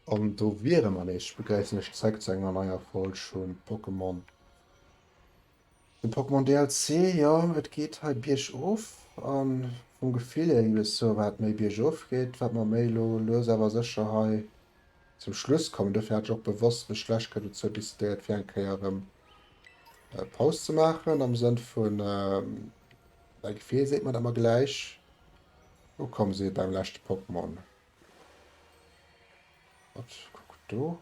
An do wiere mer nees. Ech begréissen iech zréck zu enger neier Folg vun Pokémon, dem Pokémon DLC. Jo, et geet hei biergof an vum Gefill hier géif ech soen, wat méi biergof geet, wat mer méi elo lues awer sécher hei zum Schluss kommen. Dofir hat ech och bewosst mech d'lescht Kéier dozou decidéiert, fir eng Kéier erëm Paus ze maachen, am Sënn vun, mäi Gefill seet mer dat mer gläich ukomm si beim leschte Pokémon. Wat? Kuck do.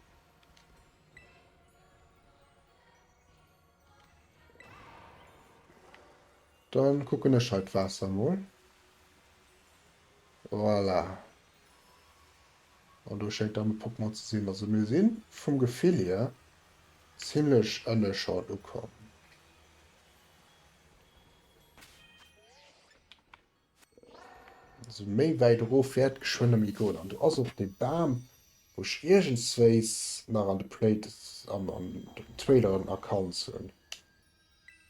Dann kucken ech hei d'Waasser mol. Voilà. An do schéngt dann e Pokémon ze sinn. Also mir sinn vum Gefill hier zimlech ënne schonn ukomm. Also méi wäit erof wäert geschwënn nëmme goen. An do ass och dee Bam, wou ech iergendswéis nach an de Plate an an den Traileren erkannt hunn.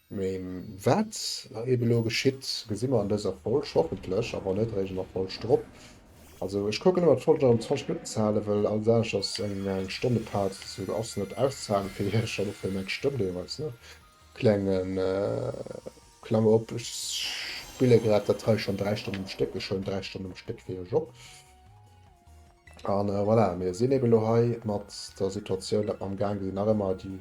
Mee wat eben elo geschitt, gesi mer an dëser Folg hoffentlech, a wann net, eréischt an der Folg drop. Also ech kucken ëmmer d'Folgen an 20 Minutten ze halen, well alles anescht ass eng eng Stonnepart, sou ass net auszehalen fir iech an och fir meng Stëmm deelweis, ne? Klengen Klammer op, ech spille grad dat hei schon 3 Stonnen um Stéck, ech huelen 3 Stonnen um Stéck fir iech op. An äh, voilà, mir sinn eben elo hei mat der Situatioun, dat mer am Gaang sinn nach ëmmer déi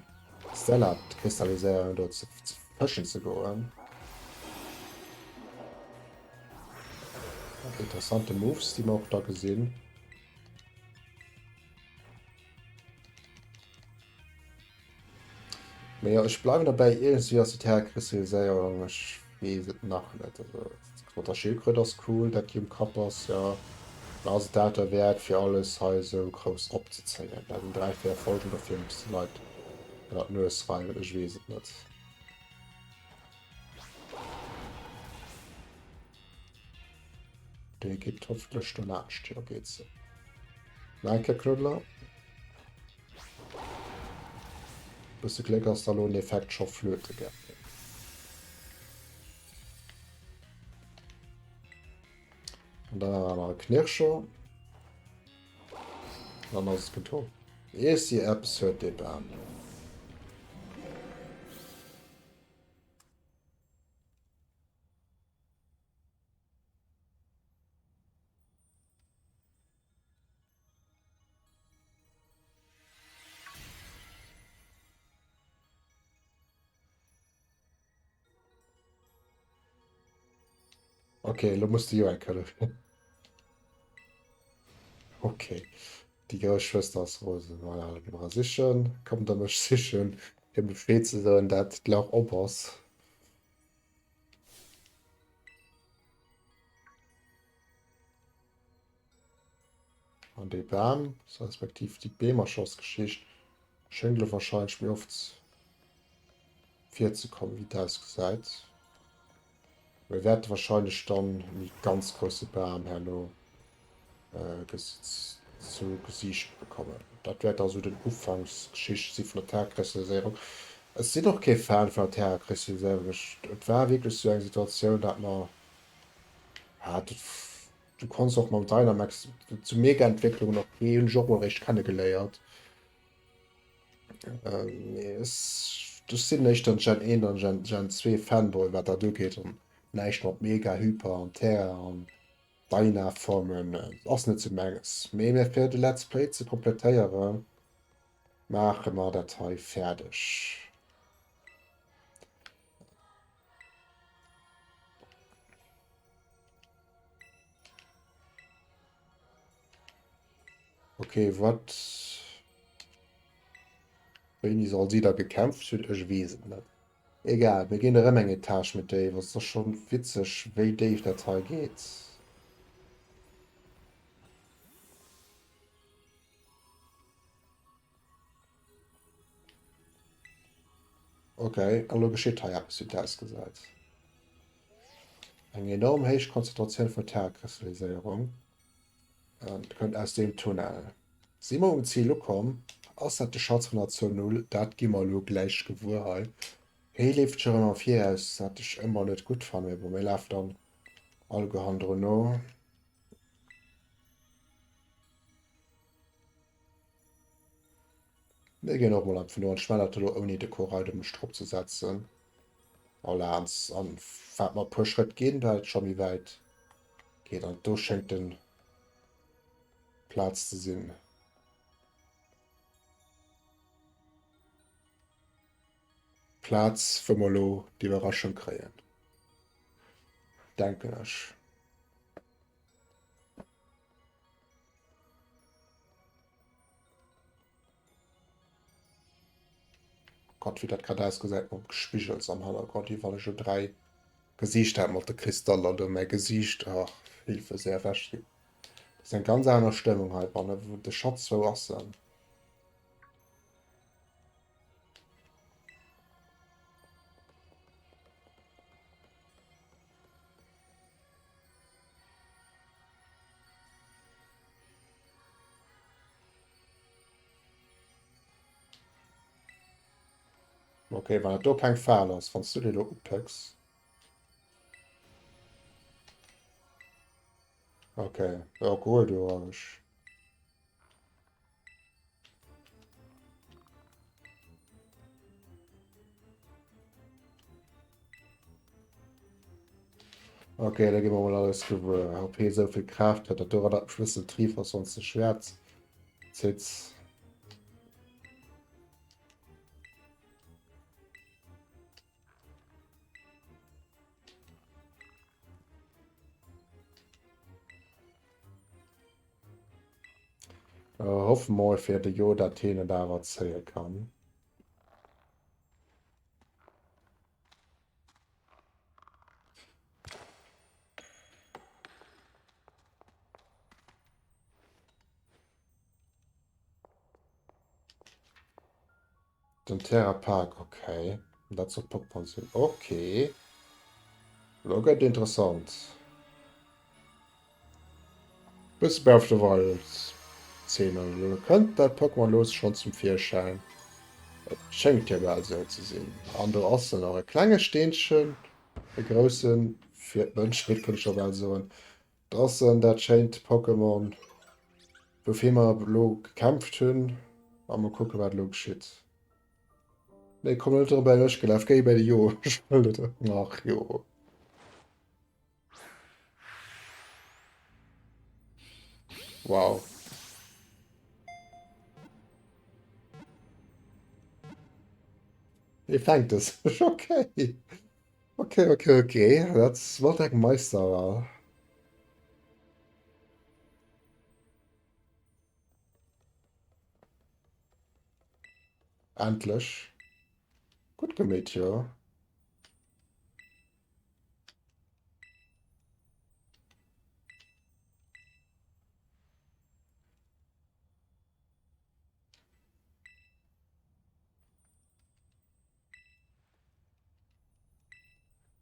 Stellat-Kristalliséierung do ze, ze fëschen ze goen. Interessante Moves, déi mer och da gesinn. Mee jo, ech bleiwen derbäi, iergendwéi ass déi Terrakristalliséierung, ech weess et nach net. Also mat der Schildkröt ass cool, dat déi um Kapp ass, jo. Mä ass et dat derwäert, fir alles hei esou grouss opzezéien? Dat sinn 3, 4 Folgen, dofir muss de Leit ënner d'Nues reiwen, ech weess et net. Déi geet hoffentlech do laanscht, jo geet se. Nach eng Kéier Knuddler. Bësse Gléck ass da lo den Effekt scho flöte gaangen. An dann awer nach e Knirscher. Dann ass et geto. Iessi eppes huet dee Bam. Okay, lo muss de jo eng Kéier. Okay, déi grouss Schwëster ass rosen. Voilà, da gi mer sichen. Kommt der mech sichen, fir Bescheed ze soen, dat d'Lauch op ass. An dee Bam, respektiv déi Beemerschossgeschicht, schéngt elo warscheinlech méi oft virzekommen, wéi et ausgesäit. Mir wäerte warscheinlech dann méi ganz grousse Bam herno zu Gesiicht bekommen. Dat wäert da sou den Ufanksgeschicht si vun der Terrakristalliséierung. Ech sinn och kee Fan vun der Terrakristalliséierung. Ech, et war wierklech sou eng Situatioun, dat mer, ja, dat, Du konns och mam Dynamax zu Mega-Entwécklungen och okay, hunn ech och mol réischt kennegeléiert. Ähm, ech sinn éischter en Gen 1 an Gen, Gen 2 Fanboy, wat dat ugeet an näischt mat Mega, Hyper an Terra an Dyna-Formen ass net sou menges. Mee mir fir de Let's Play ze komplettéieren, maache mer dat hei fäerdeg. Okay, wat? Wéini soll si da gekämpft hunn? Ech weess et net. Egal, mir ginn erëm eng Etage méi déif. Et ass schonn witzeg, wéi déif dat hei geet. Okay, an elo geschitt hei eppes, wéi et ausgesäit. Eng enorm héich Konzentratioun vun Terrakristalliséierung kënnt aus deem Tunnel. Si mer um Zil ukomm? Ass dat de Schatz vun der Zon Null? Dat gi mer elo gläich gewuer hei. Hee leeft scho rëm am Viraus, wat ech ëmmer net gutt fannen, mee bon, mir lafen dann alleguer hannendrun no. Mir ginn och mol einfach no an ech maachen dat elo ouni de Koraidon mech drop ze setzen. Voilà, an an wat mer e puer Schrëtt ginn, well et scho méi wäit geet an do schéngt den Plaz ze sinn. Plaz wou mer elo d'Iwwerraschung kréien, denken ech. Gott, wéi dat grad ausgesäit mam Gespigels am Hannergrond, wéi wann ech elo 3 Gesiichter hätt mat de Kristaller do. Mäi Gesiicht, ach, Hilfe, sehr ewech. Dat ass eng ganz aner Stëmmung heibannen. Wou de Schatz, wou ass en? Okay, wann dat do keng Fal ass, wann du déi lo upécks. Okay, ja, cool, du ech. Okay, da gi mer mol alles gewuer. Ob hie esou vill Kraaft huet, dat doranner e Schlëssel triif ass, wann s de Schwäert zitts. Äh, hoffe mol fir de Jo, dat hien et awer zéie kann. Den Terra Park, okay. Dat soll Pokémon sinn. Okay. Lo gëtt interessant. Bësse Breath of the Wild Szenen. Lo kënnt dat Pokémon lo schonn zum Virschäin. Et schéngt jo bal esou ze sinn. An do ass dann och e klenge Steenchen, e groussen fir d'Mënschheet, kënnt ech scho bal soen. Do ass en, dat schéint Pokémon, woufir mer elo gekämpft hunn. A mol kucke wat elo geschitt. Nee, komm net erëm bei mech gelaf, géi bei de Jo. Ech wëll net. Ach jo. Wow. Hie fänkt es sech. Okay. Okay, okay, okay. Dat war eng Meisterwahl. Endlech. Gutt gemeet, jo.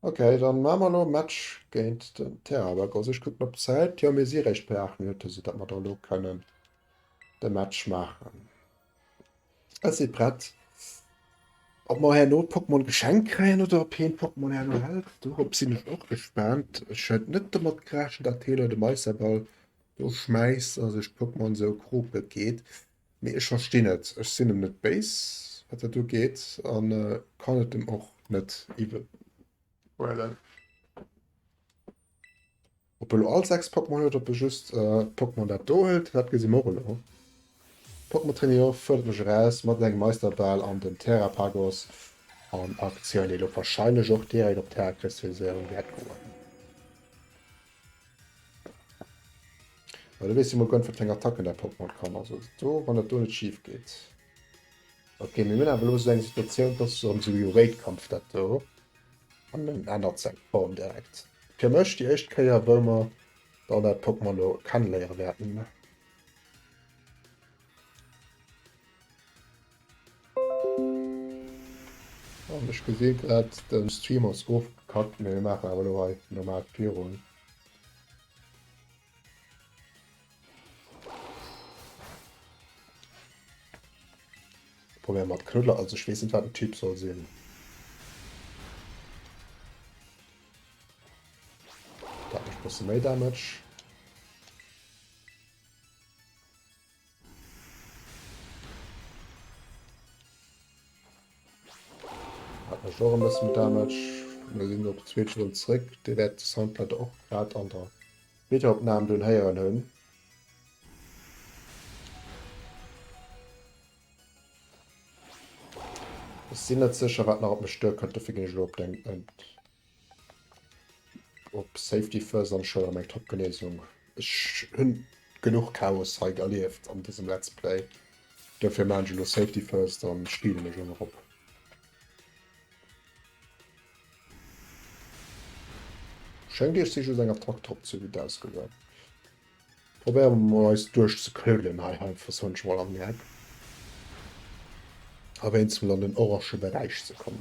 Okay, dann maache mer elo e Match géint den Terabagos. Ech kucken op d'Zäit. Jo, mir si réischt bei 8 Minutten, soudatt mer da elo kënnen de Match maachen. Ech si prett. Ob mer herno d'Pokémon geschenkt kréien oder ob heen d'Pokémon herno hält, dorop sinn ech och gespaant. Ech hätt net domat gerechent, datt heen elo de Meisterball do schmäisst a sech d'Pokémon esou krope geet. Mee ech verstinn et. Ech sinn em net béis, wat dat ugeet, a kann et em och net iwwel huelen. Ob e lo all 6 Pokémon huet, ob e just d'Pokémon dat do hëlt, dat gesi mer och elo. Pokémon Trainer fuerdert mech eraus mat engem Meisterbal an den Terapagos an Aktioun, dee lo warscheinlech och direkt op Terrakristalliséierung wäert goen. Well do weess ech mol guer net, wat fir eng Attacken dat Pokémon kann. Also do, wann dat do net schif geet. Okay, mir hunn awer elo esou eng Situatioun, dass erëm esou wéi Raid-Kampf dat do. An en ännert seng Form direkt. Fir mech déi éischt Kéier wou mer dann dat Pokémon lo kennenléiere wäerten. An ech gesinn grad den Stream ass ofgekackt, mee mir maachen awer lo hei normal virun. Probéieren mat Knuddler, also ech weess net wat den Typ soll sinn. Dat mécht bësse méi Damage. Mécht och e bëssen Damage. Mir sinn op zweet Ronn zréck. Dir wäert de Soundpad och grad an der Videoopnam dunn héieren hunn. Ech sinn net sécher wat nach op mech duerkënnt, dofir ginn ech elo op deng op Safety First an ech huelen meng Top-Genesung. Ech hunn genuch Chaos hei erlieft an dësem Let's Play, dofir maachen ech elo Safety First an healen mech och nach op. Schéngt iech si just eng Attack drop ze wéi et ausgesäit. Probéiere mer mol eis duerchzeknudelen hei einfach soen ech mol am Geck. A wéinst mol an den orange Beräich ze kommen.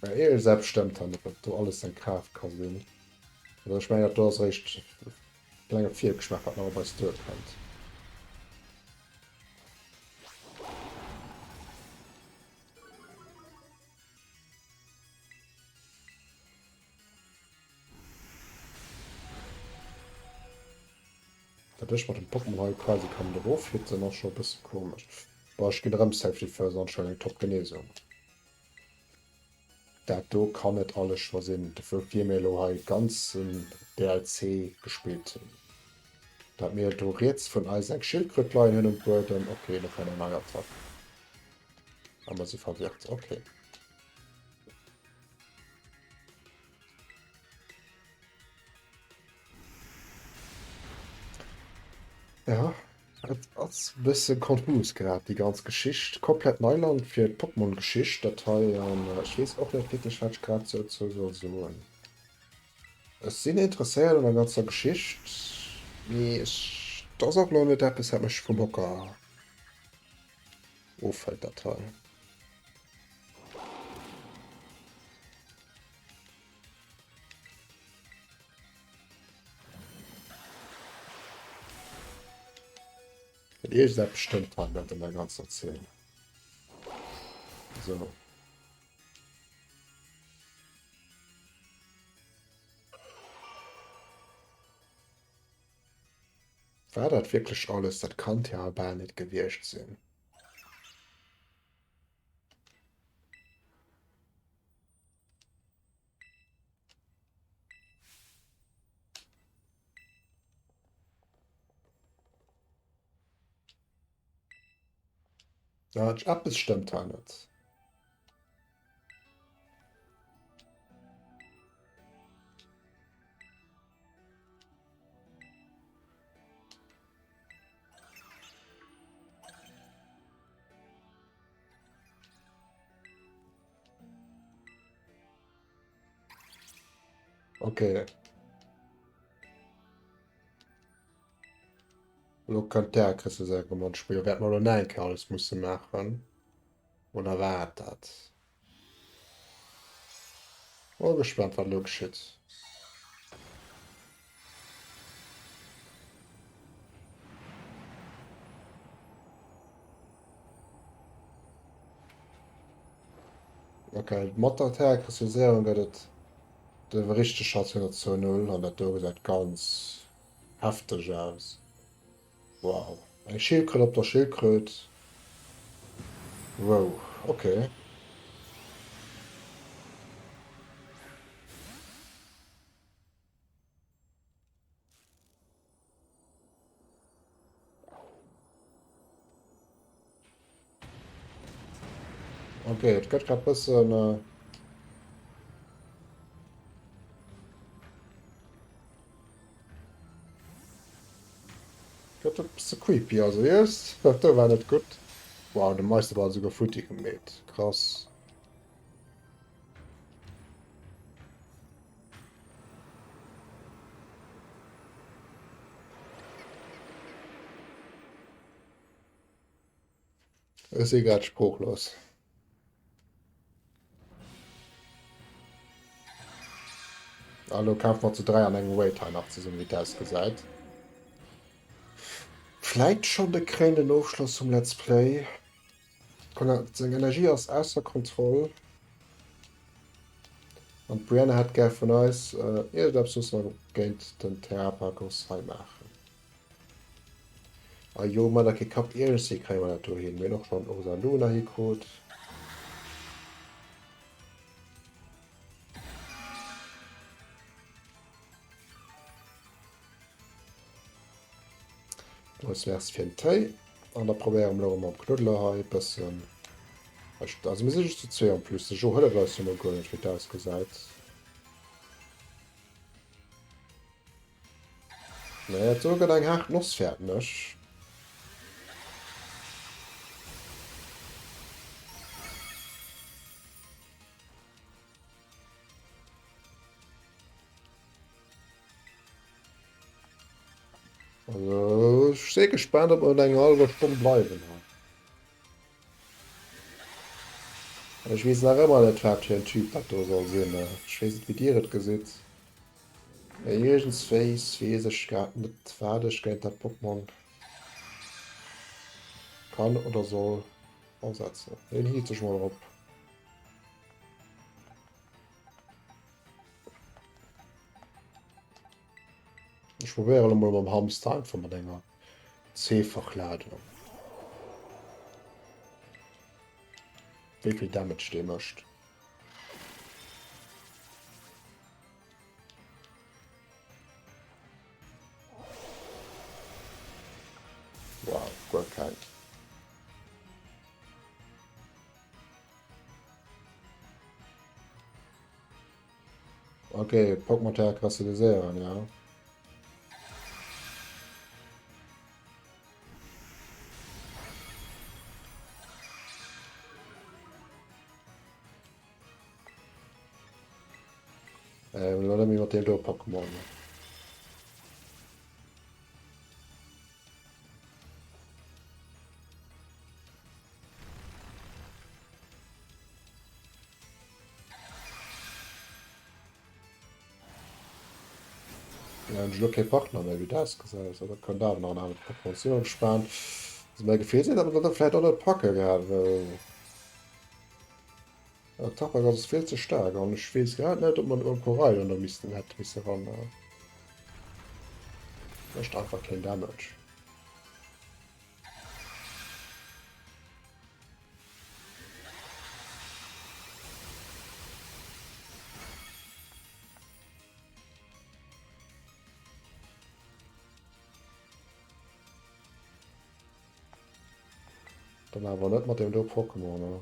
Mä iergendseppes stëmmt hei net, dat do alles seng Kraaft ka sinn. Also ech mengen dat do ass eréischt e klenge Virgeschmaach wat nach op eis duerkënnt. Dat ech mat dem Pokémon hei quasi kann erofhitten ass scho e bësse komesch. Boah, ech ginn erëm Safety First an ech eng top Genesung. Dat do kann net alles scho sinn, woufir mir elo hei ganzen DLC gespillt hunn. Dat mir do riets vun eis eng Schildkröt leien hunn um Buedem. Ok, lo kënnt eng nei Attack. A mer si verwirrt. Ok. Ja, et ass e bësse konfus grad déi ganz Geschicht. Komplett Neiland fir d'Pokémon-Geschicht dat hei an ech weess och net wierklech wat ech grad dozou soll soen. Ech sinn interesséiert an der ganzer Geschicht, mee ech, et ass och elo net eppes wat mech vum Hocker ofhält dat hei. Iergendeppes stëmmt hei net an der ganzer Zeen. Sou. War dat wierklech alles? Dat kann jo bal net gewiescht sinn. Ja, eppes stëmmt hei net. Okay. Lo kënnt d'Terrakristalliséierung an d'Spill. Wäerte mer lo nach eng Kéier alles musse maachen? Oder war et dat? Mol gespannt, wat elo geschitt. Okay, mat der Terrakristalliséierung gëtt et de richteg Schatz 102.0 an dat do gesäit ganz hefteg aus. Wow, eng Schildkröt op der Schildkröt. Wow, okay. Okay, et gëtt grad bëssen... Äh gëtt e bësse creepy, also yes, dat do war net gutt. Wow, de Meisterball souguer futti gemeet. Krass. Ech si grad sproochlos. A lo kämpfe mer zu 3 an engem Raid hei nach zesummen, wéi et ausgesäit. Vläit schonn de kréinenden Ofschloss vum Let's Play. Seng Energie ass ausser Kontroll. An d'Brianna hätt gär vun eis iergendeppes, was mer géint den Terapagos hei maachen. A jo, mat der kee Kapp, iergendwéi kréie mer dat do hin. Mir hunn och schonn Ursaluna hikrut. Villmools Merci fir den Téi. An da probéiere mer elo mam Knuddler hei e bëssen. Also mir si just zu zwee en plus. De Jo hëlleft eis jo mol guer net, wéi et ausgesäit. Naja, do gëtt eng haart Noss, fäerten ech. Also, ech si gespaant, ob mer eng hallwer Stonn bleiwen hei. Ech weess nach ëmmer net, wat fir en Typ dat do soll sinn. Ech weess net, wéi Dir et gesitt. Mee iergendswéis weess ech grad net, wat ech géint dat Pokémon kann oder soll asetzen. Hien hielt sech mol erop. Ech probéieren elo mol mam Hamster einfach mat enger Zweefachladung. Wéi vill Damage dee mécht. Wow, guer keng. Okay, Pokémon terrakristallisieren, ja. Ähm, lo net mat deem do Pokémon. Ja, hunn ech elo kee Partner méi, wéi et ausgesäit. Oder kënnt awer nach en anert Pokémon. Sinn mol gespaant. Also mäi Gefill seet awer, datt e vläicht och net packe grad, well Tarpagas ass vill ze staark an ech weess grad net, ob mer net mam Koraidon do missten hätte misse ran. Mécht einfach keen Damage. Dann awer net mat dem do Pokémon, ne?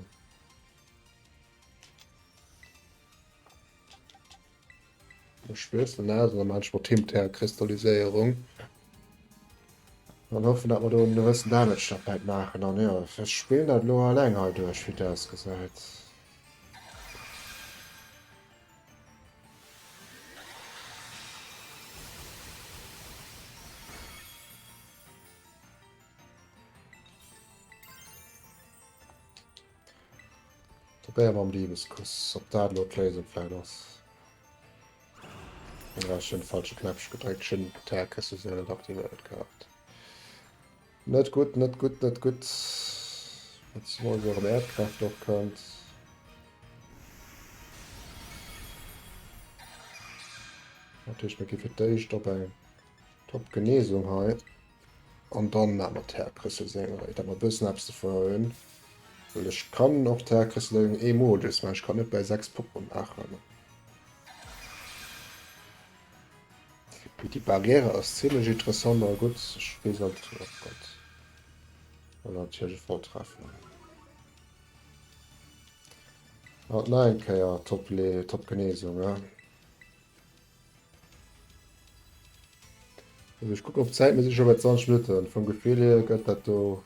Ech wiesselen aus an dann maachen ech mat him Terrakristalliséierung. An hoffen, dat mer do en gewëssen Damage derbäi maachen. An jo, ech spillen dat elo alleng hei duerch, wéi et ausgesäit. Probéiere mam Liebeskuss, ob dat elo d'Léisung vläit ass. Ja, ech hunn de falsche Knäppche gedréckt. Ech hunn d'Terrakristalliséierung net aktivéiert gehat. Net gutt, net gutt, net gutt. Jetzt mol wou erëm Äerdkräft och kënnt. Natierlech, mir gi fir d'éischt op eng Top-Genesung hei. An dann maache mer d'Terrakristalliséierung, datt mer e bëssen eppes dovun hunn. Well ech kann och d'Terrakristalliséierung eemol just maachen, ech kann net bei 6 Pokémon maachen. Mee déi Barrière ass zimmlech interessant a gutt. Ech weess halt, oh Gott, an natierlech e Volltreffer. Haut nach eng Kéier Top, Top Genesung, ja. Also ech kucken op d'Zäit, mir si scho bei 20 Minutten. Vum Gefill hier gëtt dat do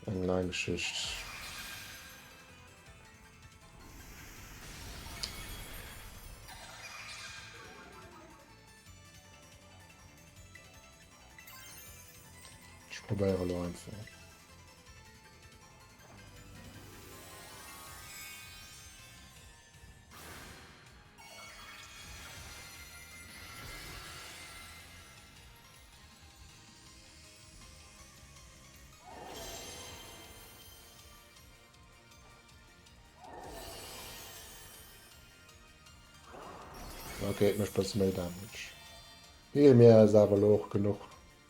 eng laang Geschicht. Ech probéiere lo einfach. Okay, et mécht bësse méi Damage. Heale mir eis awer elo och genuch.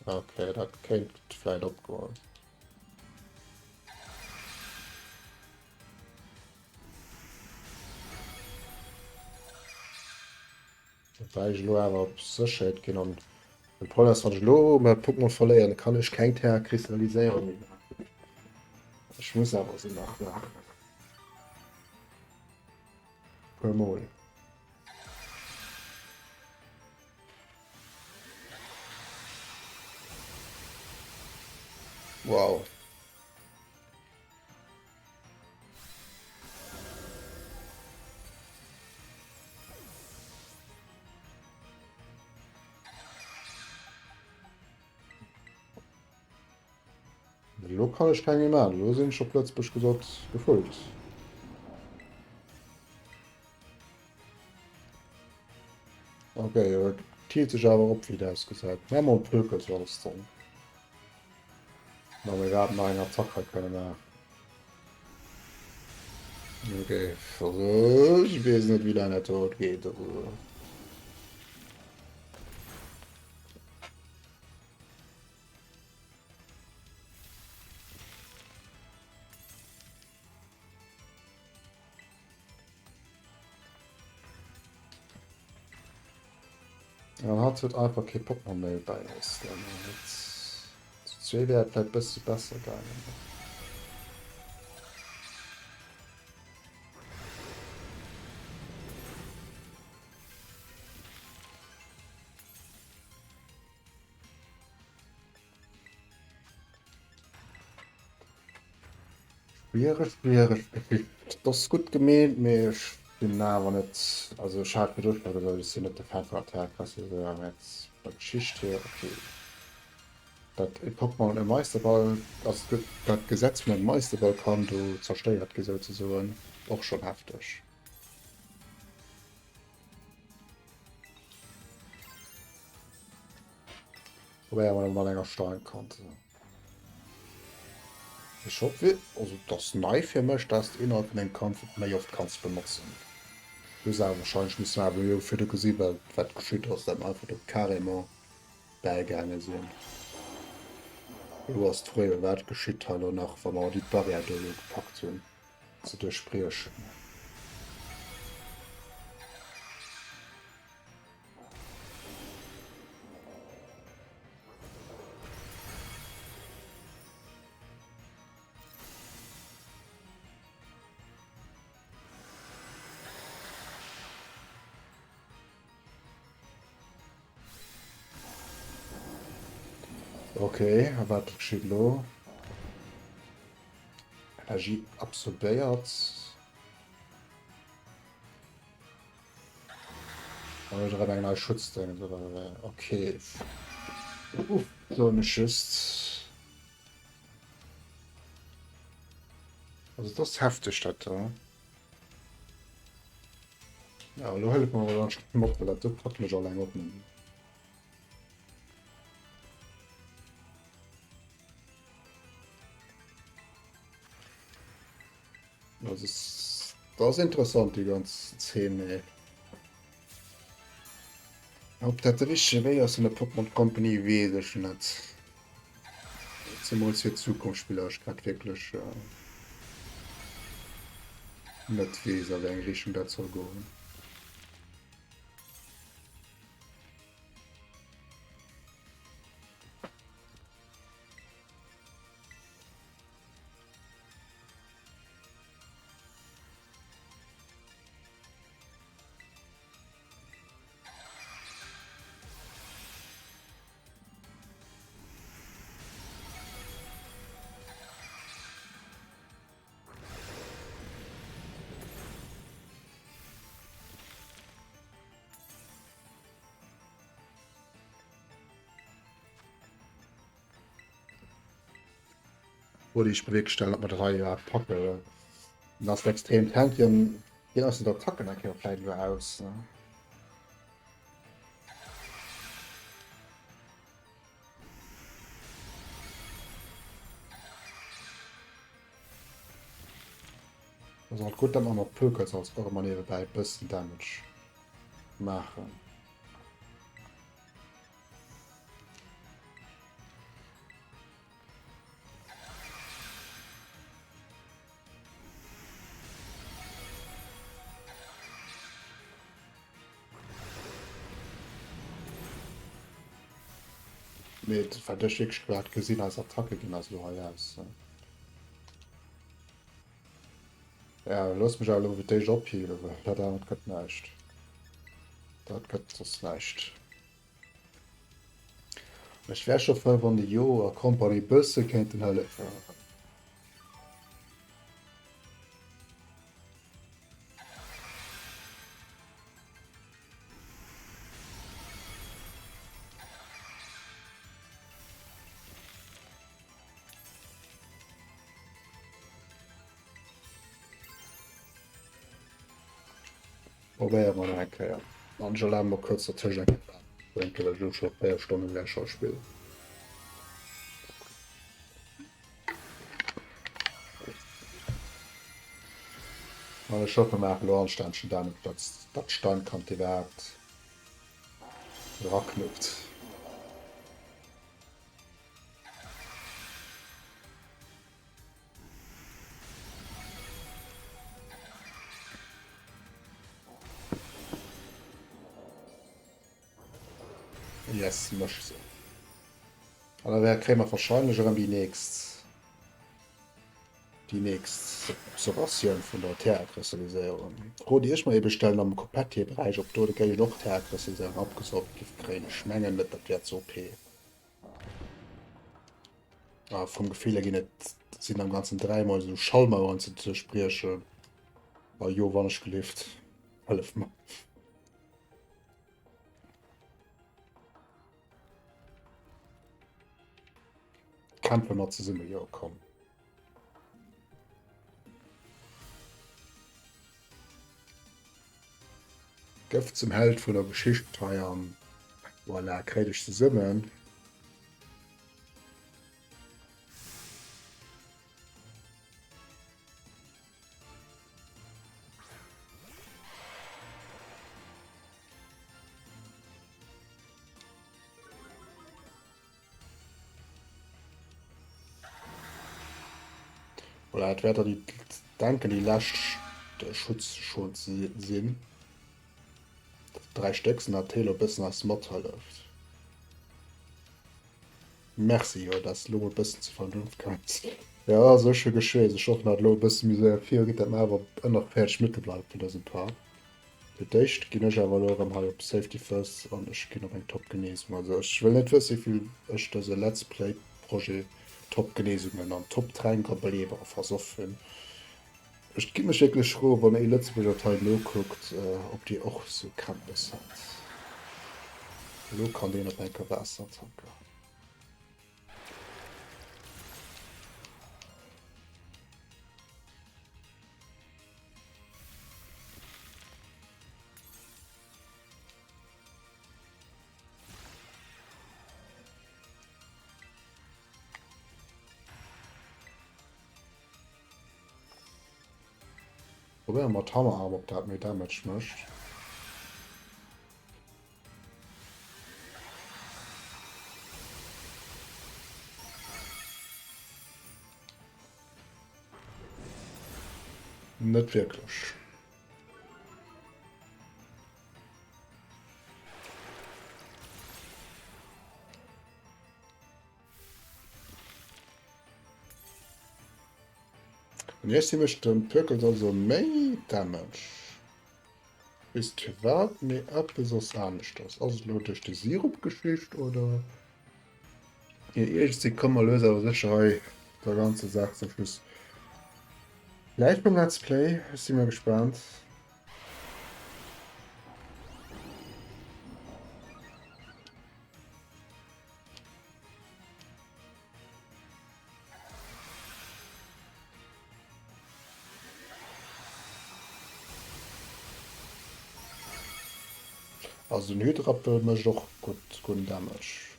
Okay, dat kéint vläit opgoen. Wobäi ech elo awer op Sécherheet ginn an den Problem ass, wann ech elo mäi Pokémon verléieren, kann ech keng Terra-Kristalliséierung méi maachen. Ech muss awer se nach maachen. Puer Mol. Wow. Elo kann ech keng méi maachen. Elo sinn ech op Lëtzebuerg gesot gefullt. Okay, et hielt sech awer op, wéi et ausgesäit. Maache mer e Pökelsalz dann. Wa mir iwwerhaapt nach eng Attack hei kënne maachen. Okay, also ech weess net, wéi laang dat do haut geet. Also. An hatt huet einfach kee Pokémon méi bei eis. Zu zwee wär et vläicht bëssi besser gaangen. Schwiereg, schwiereg Geschicht. Dat ass gutt gemeent, mee ech sinn awer net, also ech hat virdru scho gesot, ech sinn net de Fan vun Attack, awer jetzt bei der Geschicht hier, okay. Dat e Pokémon e Meisterball, also dat Gesetz vun engem Meisterball kann do zerstéiert gi souzesoen, och schonn hefteg. Wobäi awer mat enger Steinkante. Ech hoffen, also dat ass nei fir mech, dass de innerhalb vun engem Kampf et méi oft kanns benotzen. Du hues awer wahrscheinlech missen awer jo virdu gesi well wat geschitt ass, dat mer einfach do carrément bäigaange sinn. Elo ass d'Fro eben, wat geschitt hei elo nach, wa mer déi Barrière do elo gepackt hunn ze duerchbriechen. Okay, a wat geschitt elo? Energie absorbéiert. Huet erëm eng nei Schutzdéng oder wéi? Okay. Uff, soen ech just. Also das ass hefteg dat da. Ja, elo hëllef mer awer ganz schnell mat, well dat do packen ech alleng och net méi. Das ist, das ist interessant, die ganz Szene. Ob dat de richtege Wee ass vun der Pokémon Company, weess ech net. Zemools fir d'Zukunftsspiller ech grad wierklech äh, net weess, a wéi eng Richtung dat soll goen. Wollt ich mir stellen, ob man dat hei iwwerhaapt packe. Dann ass extrem tanky an ginn aus den Attacken eng Kéier vläicht elo aus. Ne? Also halt gutt, dat mer mat Pökels als och ëmmer niewebäi e bëssen Damage maachen. Mee wat ech wierklech grad gesinn, eis Attacke ginn eis elo hei aus. Ja, looss mech awer elo fir d'éischt ophealen, well dat anert gëtt näischt. Dat gëtt soss näischt. Ech wär scho frou, wann de Jo a Company bësse kéinten hëllefen. Probéiere mer nach eng Kéier. An ech erlabe mer kuerz dertëscht eng Kéier Waarm ze drénken, well ech elo scho 4 Stonnen gläich scho spillen. An ech hoffe mer maache lo anstännegen Damage, datt dat Steinkant iwwerhaapt eraknuppt. Yes, mécht se. An da wär kréie mer wahrscheinlech erëm déi nächst déi nächst Observatioun vun der Terrakristalliséierung. D'Fro déi ech mer ebe stellen am Copetti-Beräich, ob do dogéint och Terrakristalliséierung abgesaugt giff kréien. Ech mengen net, dat wär ze OP. A vum Gefill her ginn et sinn am ganzen 3 mol esou Schallmauern ze duerchbriechen. A jo, wann ech gelift, hëllef mer. Kämpfe mer zesumme, jo komm. Gëff zum Held vun der Geschicht hei an voilà, kréi dech zesummen. Voilà, et wäert déi denken déi lescht Schutzschuld sinn. Dräi Stéck sinn dat Telo bëssen eis mathëlleft. Merci, jo, dass lo e bëssen zur Vernunft kënns. Jo, sécher geschweess. Ech hoffen, dat lo e bësse méi séier virugeet, dat mer awer ënner 40 Minutte bleiwe fir dëse Part. Fir d'éischt ginn ech awer elo erëm hei op Safety First an ech ginn op eng Top Genesung. Also ech wëll net wësse wéi vill ech dëse Let's Play Projet Top Genesungen an Top Tränk a Belieber versoff hunn. Ech gi mech wierklech froen, wann ee Lëtzebuerger hei nokuckt, ob dir och sou Campes hat. Elo kann deen op enker Waasserattacker. Probéiere mat Hammerarm ob dat méi Damage mécht. Net wierklech. An jetzt hier mécht den Pökels also méi Damage. Weess net firwat, mee eppes ass aneschters. Ass et elo duerch déi Sirup-Geschicht oder? Jo, iergendwéi komme mer lues awer sécher hei der ganzer Saach zum Schluss. Vläicht beim Let's Play, ech si mol gespaant. Also den Hydrappel mécht och gutt gudden Damage.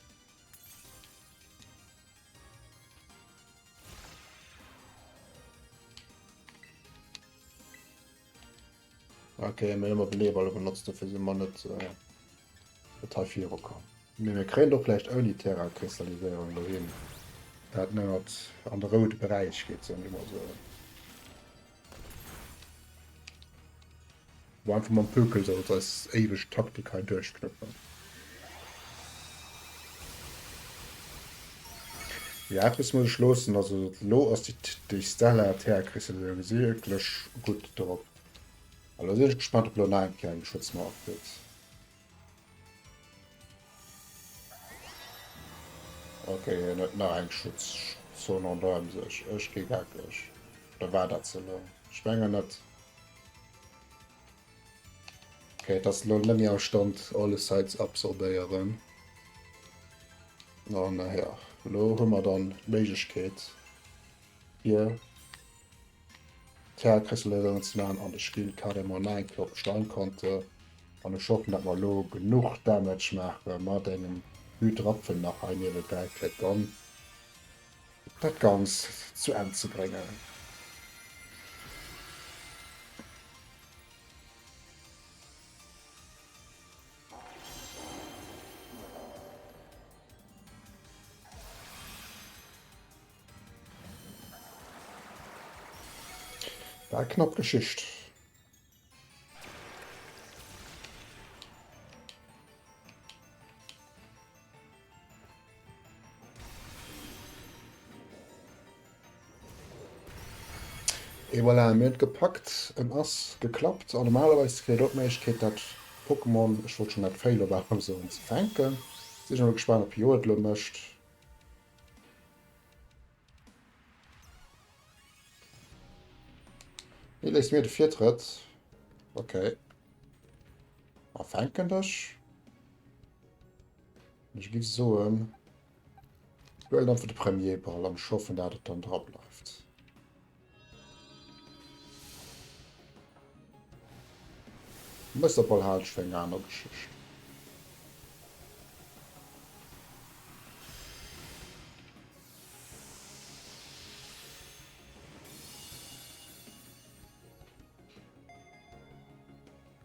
Okay, mir hu Beleber elo benotzt, dofir si mer net äh, net hei virukomm. Mee mir kréien doch vläicht ouni Terra-Kristalliséierung dohin, dat net an de roude Beräich geet, soen ech mol sou. Wo einfach mam Pökel soll eis éiweg Taktik hei duerchknëppen. Jo, eppes muss ech loossen, also elo ass déi déi Stella Terra-Kristallisatioun wierklech gutt drop. Elo sinn ech gespannt, ob elo nach eng Kéier eng Schutzmauer kritt. Ok, hien huet nach eng Schutzzon ronderëm sech. Ech gi geckeg. Oder war dat se elo? Ech mengen net. Ok, et ass elo net méi am Stand alles hei ze absorbéieren. An jo, elo hu mer dann d'Méiglechkeet fir Terrakristallisatioun ze maachen an ech ginn carrément nach eng Kéier op d'Steinkante an ech hoffen dat mer elo genuch Damage maache mat engem Hydrapfel nach hei niewebäi fir dann dat Ganzt zu Enn ze bréngen. War knapp Geschicht. Et voilà, mir hunn et gepackt, en ass geklappt an normalerweis kritt och d'Méiglechkeet dat Pokémon, ech wollt schonn dat Féiler soen, ze fänken. Sinn ech emol gespaant ob Jo et elo mécht. Hie léisst mir de Virtrëtt. Okay. A fänken dech. Ech giff soen, huelen einfach de Premier Ball an ech hoffen dat et dann dra bleift. Mësserball halen ech fir eng aner Geschicht.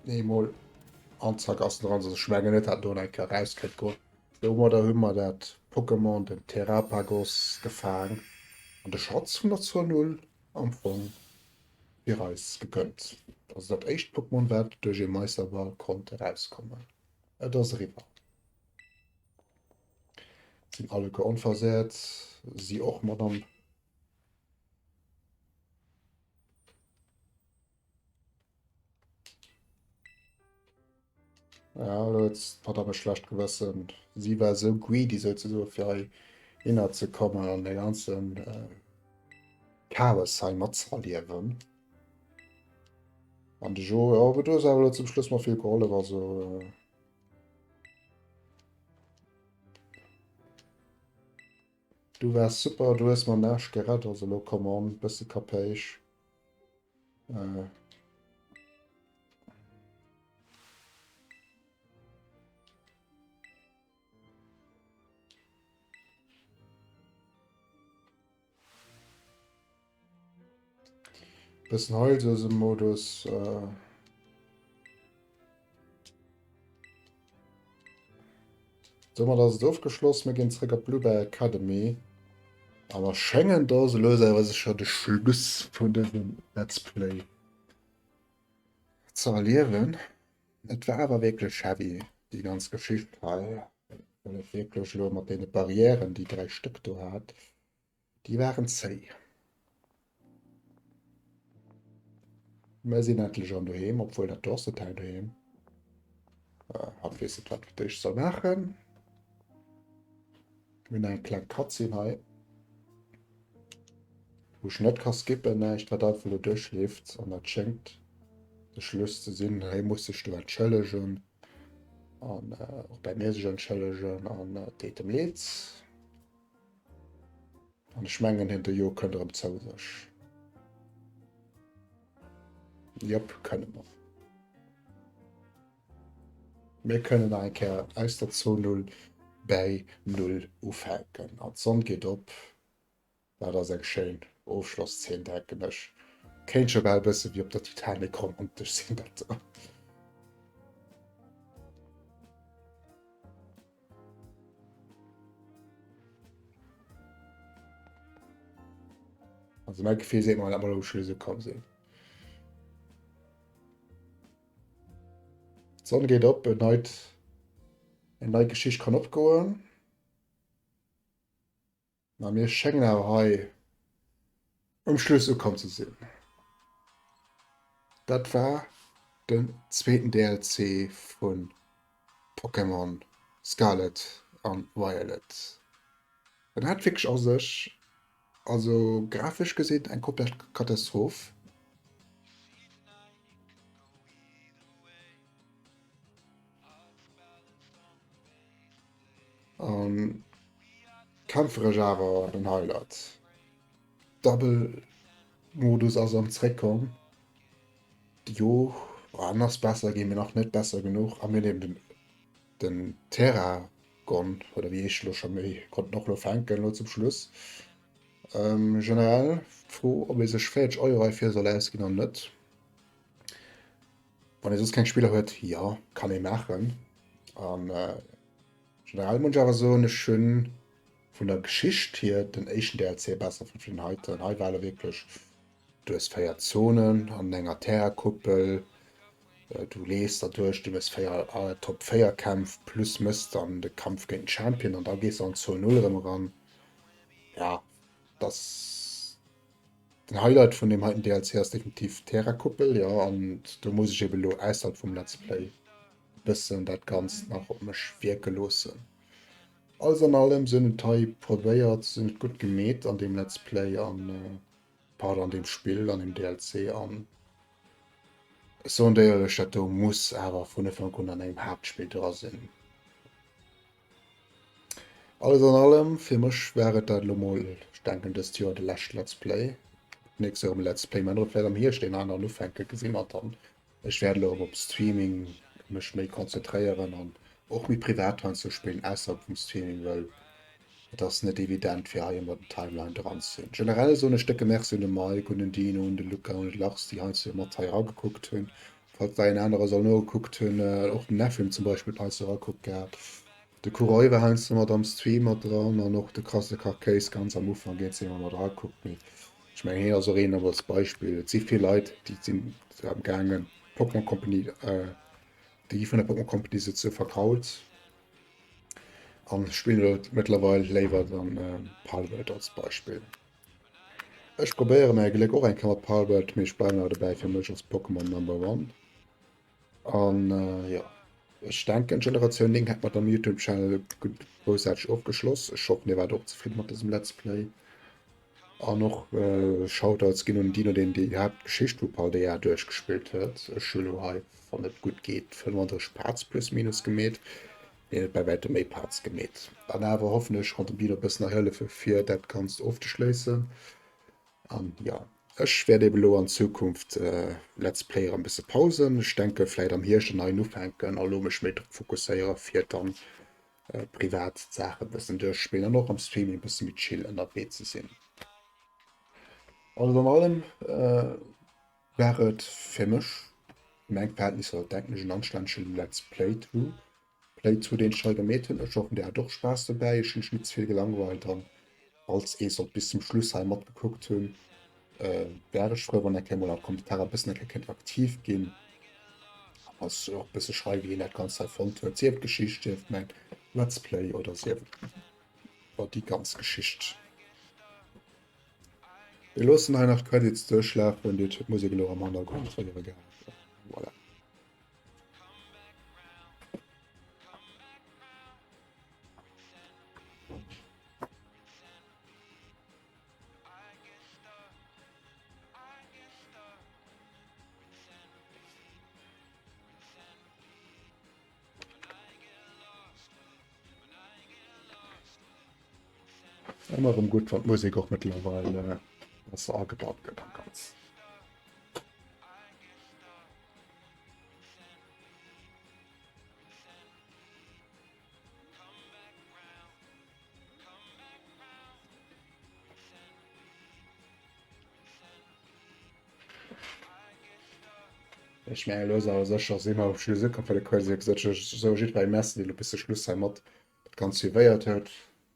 Nee, mol an zack ass en dran. Also ech mengen net, dat do nach eng Kéier rauskënnt goen. Domadder hu mer dat Pokémon, den Terapagos, gefaang an de Schatz vun der Zon 0 am Fong fir eis gegönnt. Also dat éischt Pokémon wat duerch ee Meisterball konnt erauskommen. Et ass eriwwer. Sinn alleguer onversehrt, si och, Madame. Ja, elo huet d'Madame e schlecht Gewëssen. Si war esou greedy souzesoe fir hei hinner ze kommen an de ganzen äh, Chaos hei matzerliewen. An de Jo, ja, aber du hues awer elo zum Schluss mer vill gehollef, also äh, du waars super, du hues mer den Aarsch gerett, also elo come on, bësse Kapéich. Äh. Bëssen Heilsouse-Modus. Äh. Domat ass et ofgeschloss. Mir ginn zréck op d'Bluebell Academy. A mer schéngen do sou lues awer sécher de Schluss vun dësem Let's Play ze erliewen. Et war awer wierklech heavy, déi ganz Geschicht hei, well et wierklech elo mat deene Barrièren, déi 3 Stéck do hat, Déi waren zéi. Mer sinn endlech an doheem, obwuel dat do ass net hei doheem. Äh, hatt weess net, wat fir d'éischt soll maachen. Mir hunn eng kleng Cutscene hei. Wou ech net ka skippen, näischt, wat einfach elo duerchleeft. An dat schéngt de Schluss ze sinn. Hie muss sech do entschëllegen. An äh, och bei mir sech entschëllegen. An et deet em leed. An ech mengen hien de Jo kënnt erëm zou sech. Jop, kënne mer. Mir kënnen nach eng Kéier aus der Zon 0 bäi 0 ufänken. An d'Sonn geet op. Dat ass eng schéin Ofschlosszeen, denken ech. Kéint scho bal e bësse wéi op der Titanic romantesch sinn, dat do. Also mein Gefill seet mer, dat mer um Schluss ukomm sinn. D'Sonn geet op, en neit, eng nei Geschicht kann opgoen. Mä mir schéngen awer hei um Schluss ukomm ze sinn. Dat war den zweeten DLC vu Pokémon Scarlet an Violet. En hat wierklech a sech, also grafesch gesinn eng komplett Katastroph. An kämpferesch awer den Highlight. Double Modus ass am zréckkomm. Jo en ass besser ginn, mee nach net besser genuch. A mir hunn eben den den Terragon oder wéi heescht elo scho méi konnt en och elo fänken elo zum Schluss. Generell d'Fro ob ee sech 40 Euro heifir soll ausginn an net. Wann ee soss keng Spiller huet, jo, kann ee maachen. An generell muss ech awer soen, ech hunn vun der Geschicht hier den éischten DLC besser fonnt wéi den heiten. Hei war elo wierklech, du hues 4 Zonen an enger Terrakuppel, du leefs derduerch, du méchs 4 Top 4 Kämpf plus méchs dann de Kampf géint den Champion an da gees de an d'Zon 0 erëm eran. Ja, dass. Den Highlight vun deem heiten DLC ass definitiv d'Terra-Kuppel, jo, an do muss ech eben elo ausserhalb vum Let's Play e bëssen dat Ganzt nach op mech wierke loossen. Alles an allem, se hunn et hei probéiert, se hunn et gutt gemeet an deem Let's Play an, pardon, an deem Spill, an deem DLC an ech soen der éierlech, dat do muss awer vun Ufank un an engem Haaptspill dra sinn. Alles an allem, fir mech war et dat elo mol, ech denken dëst Joer de leschte Let's Play. D'nächst Joer erëm e Let's Play maachen oder vläicht am Hierscht een aneren ufänken, gesi mer dann. Ech wäert elo erëm op Streaming mech méi konzentréieren an och méi privat heiansdo spillen ausserhalb vum Streaming, well et ass net evident fir hei ëmmer den Timeline dran ze sinn. Generell soen ech décke Merci un de Mike, un den Dino, un de Luca, un de Lars, déi heiansdo mat hei eragekuckt hunn. Falls da een anere soll nogekuckt hunn, och den Neffim zum Beispill huet heiansdo erakuckt gehat. De Kuroi war heiansdo mat am Stream mat dran an och de Krasse Kachkéis ganz am Ufank eens hu mer mat eragekuckt. Mee ech mengen hien ass och een als Beispill. Et si vill Leit déi sinn am gaangen Pokémon Company, déi gi vun der Pokémon Company souzesoe vergrault an spillen elo mëttlerweil léiwer dann Palworld als Beispill. Ech probéiere mäi Gléck och eng Kéier mat Palworld, mee ech bleiwen awer dobäi, fir mech ass Pokémon Number One. An jo, ech denken Generatioun 9 hätt mat am Youtube Channel gutt groussaarteg ofgeschloss. Ech hoffen dir waart och zefridden mat dësem Let's Play. An och Shoutouts ginn un Dino deen déi Haaptgeschicht vu Paldea duerchgespillt huet. Ech hu lo hei, wann et gutt geet, 35 Parts plus minus gemeet. Hien huet bei wäitem méi Parts gemeet. An awer hoffen ech konnt dem Dino e bëssen hei hëllefe fir dat Ganzt ofzeschléissen. An jo, ech wäert eben elo an Zukunft Let's Play erëm bësse pausen. Ech denke vläit am Hierscht en neien ufänken a lo mech méi drop fokusséiere fir dann privat d'Saache bëssen duerchspillen an och am Streaming bësse méi chill ënnerwee ze sinn. Alles an allem war et fir mech, fir meng Verhältnisser, denken ech en anstännege Let's Playthrough. Playthrough deen ech hei gemeet hunn. Ech hoffen dir hat och Spaass dobäi, ech hunn mech net ze vill gelangweilt an falls ee sollt bis zum Schluss hei matgekuckt hunn, wär ech frou wann eng Kéier mol an d'Kommentarer e bëssen eng Kéier kéint aktiv ginn an eis och e bësse schreiwen wéi een dat Ganzt hei fonnt huet, sief d'Geschicht, sief mäin Let's Play oder sief et déi ganz Geschicht. Mir loossen hei nach d'Credits duerchlafen, dir hutt d'Musek elo am Hannergrond héiere gehat. Voilà. Ëmmer erëm gutt, wann d'Musek och mëttlerweil besser agebaut gëtt am Ganzen. Ech mengen elo ass awer sécher, si mer um Schluss ukomm fir de Quiz. Ech soe jiddwerengem Merci, deen elo bis de Schluss hei mat dat Ganzt suivéiert huet.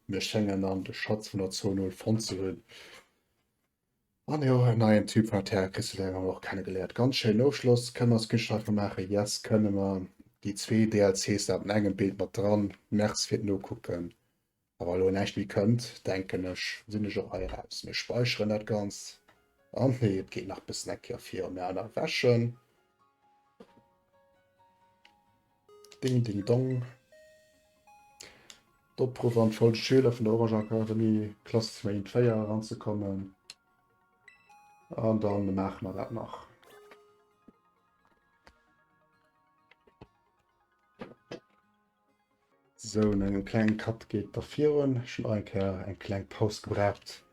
Mir schéngen dann de Schatz vun der Zon 0 fonnt ze hunn. An jo, en neien Typ vun der Terre Crystal hu mer och kennegeléiert. Ganz schéinen Ofschloss. Kënne mer Screenshot vu maachen? Yes, kënne mer. Déi zwee DLCs dat an engem Bild mat dran. Merci fir d'Nokucken. A wa elo näischt méi kënnt, denken ech, sinn ech och hei eraus. Mir speicheren dat Ganzt. An nee, et geet nach e bëssen eng Kéier virun. Mir aner wäschen. Ding, ding, dong. D'Opruff an d'folgend Schüler vun der Orange Akademie, Klasse 2 1 4 eranzekommen. An dann maache mer dat nach. Sou, no engem klengen Cut geet da virun. Ech hunn och eng Kéier eng kleng Paus gebraucht,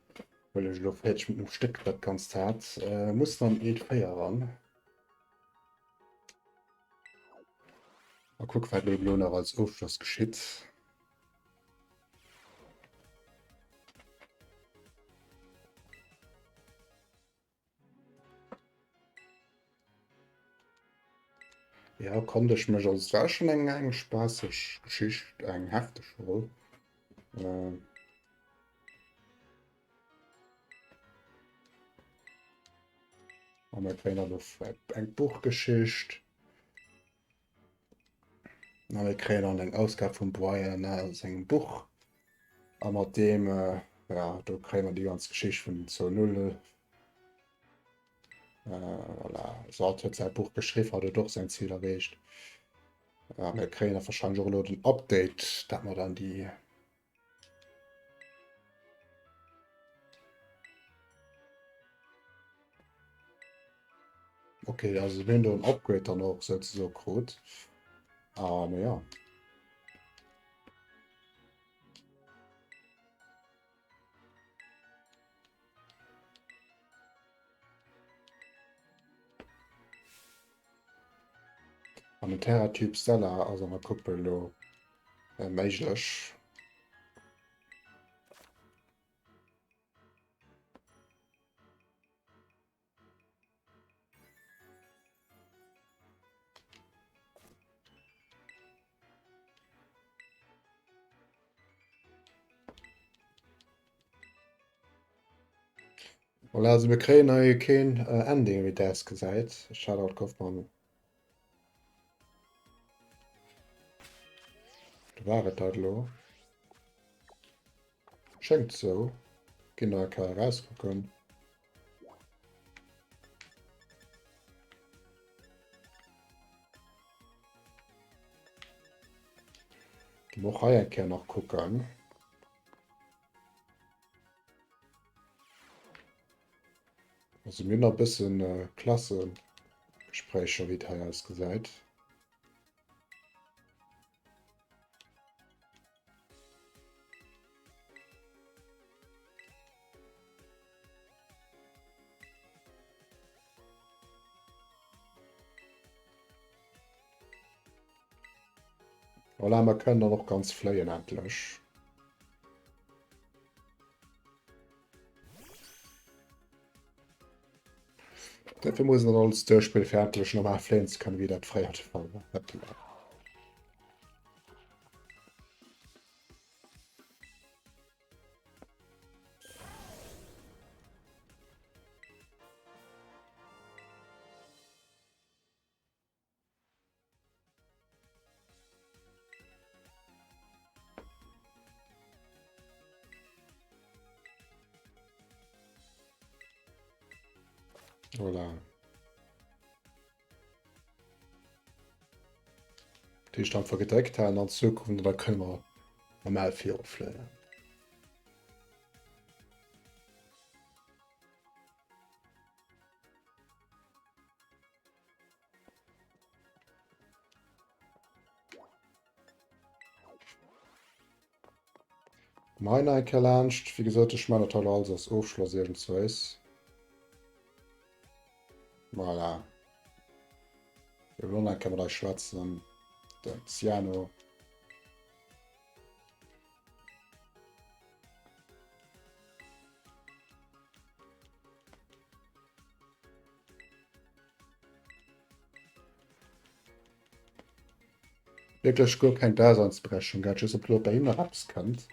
well ech elo 40 Minutten um Stéck dat Ganzt hat. Muss dann eent 4 eran. A kuck wat elo nach als Ofschloss geschitt. Ja konnt ech mech also es war schon eng eng spaßeg Geschicht eng hefteg Roll. Äh, an mir kréien dann och eng Buchgeschicht. A mir kréien dann eng Ausgab vum Brian a sengem Buch. A mat deem, äh, ja, do kréie mer déi ganz Geschicht vun zur Null. Äh, voilà. Also hatt huet säi Buch geschriwwen, hatt huet och säin Zil erreecht. A mir kréien da wahrscheinlech och elo den Update, dat mer dann déi Okay, also mir hunn do en Upgrade dann och souzesoe krut. Ah, na ja. An den Terratyp Stella ass an der Kuppel elo äh, méiglech. Voilà, also mir kréien hei keen äh, Ending, wéi dat ausgesäit. Shoutout Kaufmann. Do war et dat elo. Schéngt sou. Ginn nach eng Kéier erauskucken. Ginn och hei eng Kéier nach kucken. Also mir hunn nach e bëssen äh, Klassegespréicher, wéi et hei ausgesäit. Voilà, mer kënnen dann och ganz fléien endlech. Dafür muss man alles durchspielen, fir endlech normal fléien ze kënnen, wéi dat fréier de Fall war. Voilà. Dat heescht einfach gedréckt halen an Zukunft da kënne mer normal virufléien. Mein eng Kéier laanscht. Wéi gesot, ech man dat hei alles als Ofschloss iergendsweis. Voilà. Mir wëllen eng Kéier mat eis schwätzen. Den Ciano. Wierklech guer keng Daseinsberechtigung gehat, just ob lo bei him nach eppes kënnt.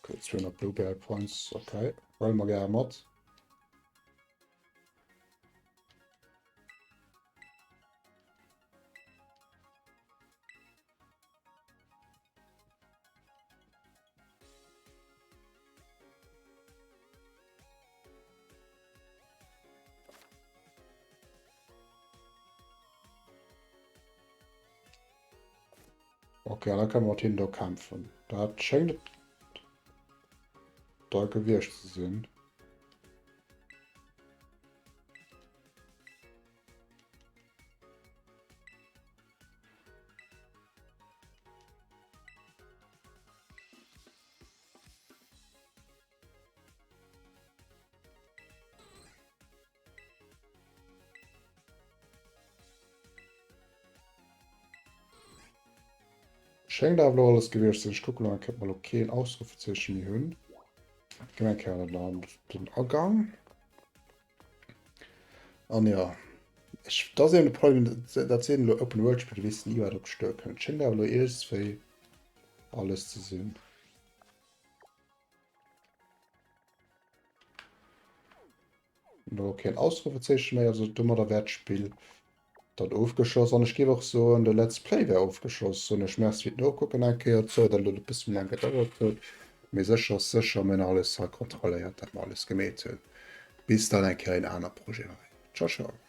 Okay, 200 Blueberry Points, okay. Huele mer gäre mat. Okay, da können wir mat hinnen do kämpfen. Dat schéngt et da gewiescht ze sinn. Schéngt awer elo alles gewiescht ze sinn. Ech kucken elo eng Kéier, ob mer elo keen Ausrufezeeche méi hunn. Ginn eng Kéier an den Agang. An jo, ech, dat ass eben de Problem, dat sinn elo Open World Spiller, du weess ni wat op dech duerkënnt. Schéngt awer elo iergendswéi alles ze sinn. Lo keen Ausrufezeeche méi, also domadder wär d'Spill dann ofgeschloss. An ech géif och soen, de Let's Play wär ofgeschloss. Soen ech Merci fir d'Nokucken eng Kéier zou, dat elo e bësse méi laang gedauert huet. Mee sécher ass sécher, mir hunn alles hei kontrolléiert, dat mer alles gemeet hunn. Bis dann eng Kéier een aner Projet hei. Ciao, ciao.